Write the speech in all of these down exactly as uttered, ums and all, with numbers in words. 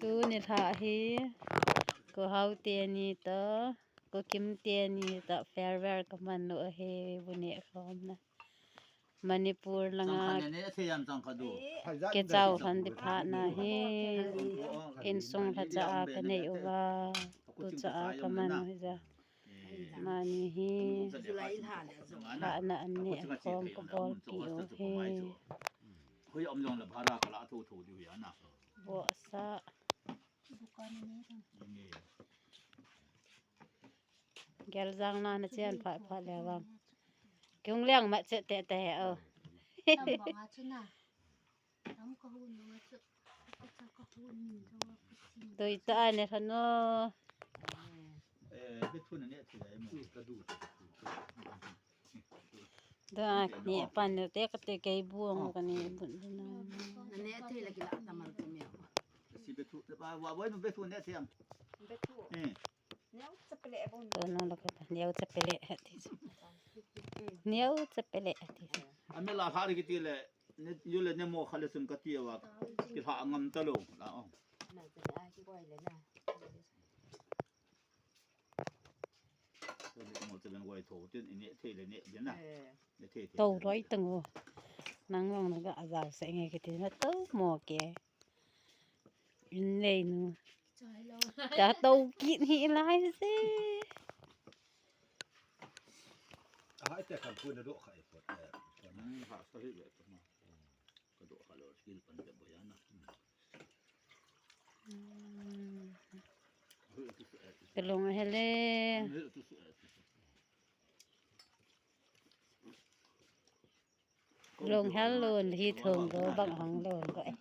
Tuni lha hi, Ko Hau teni toh, Ko Kim teni toh farewell kaman u ahi, bu neh khomna. Manipur langa kichao lhon ding phatna hi, insung lhacha a kanei uva, tucha a kaman u hija. Mani hi, lhahna an neh khom kabolpi u hi. Vohsa. Geljang na na chen phat phat le vang. Kihung leng mat chet tete he o. Toi ta ne thano. Da ne pan ne te kate kei buang kane bun bun na. Tono la kata neo chapele hati. Neo chapele hati. Amela hari kiti le, yule nemo khale sun kati wa. Kilha ngam talo la o. Tou loi tang o. Nang long na ga ajao se nge kiti na tou mo ke. In nei nu. Ta tou kit hi lai se. Ahai te kan pu na do khai pot. Ka do kha lo skill pan te boya na. Kalung hele. Lunghel lun hi thong go bang hong lun go e.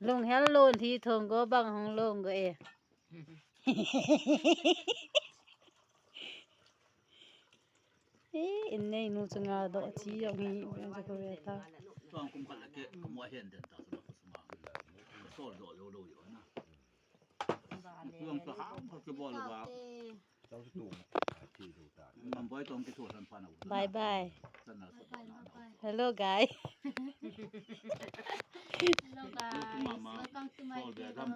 Lunghel lun hi thong go bang hong lun go e. Eh, in nei nu chunga do chi yong hi, yong cha ko ve ta. Tuang kum khat la ke, ka mo hen den ta, sa ko suma. Ka sol do lo lo yo na. Tuang ka ha, ka ke bol ba. Chau tu. Ai, thi lu ta. Mam boi tong ke tu san pa na. Bye bye. San na sa na. Hello, guys. Hello, guys. Welcome to my channel.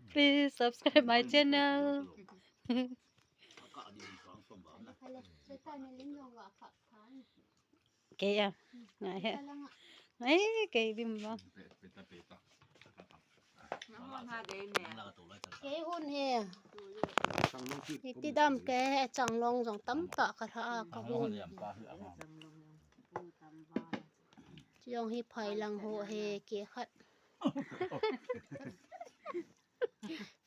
Please subscribe my channel. Kei a. Ngai he. Ngai kei bim ba. Kei hun he. Iti dam kei he changlong jong tamtah ka lha a ka hun. Chong hi phai lang ho he kei khat.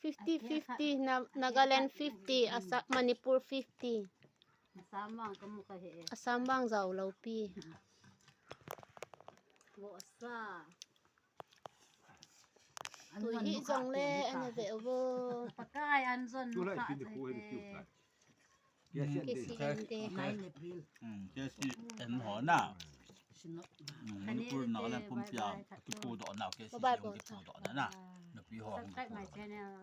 Fifty fifty, Na-, Nagaland fifty, Asa-, Manipur fifty. Assam vang ka mu ka he. Assam vang jao lo pi. Vohsa. Tui hi jong le, ana ve uvo. Pakai an jon. Tu lai pin de khu he de kiu tai. K C N de. K C N ho na. Manipur, Nagaland pumpi a kipu doh na, K C N kipu doh na na. Nupi ho. Subscribe my channel.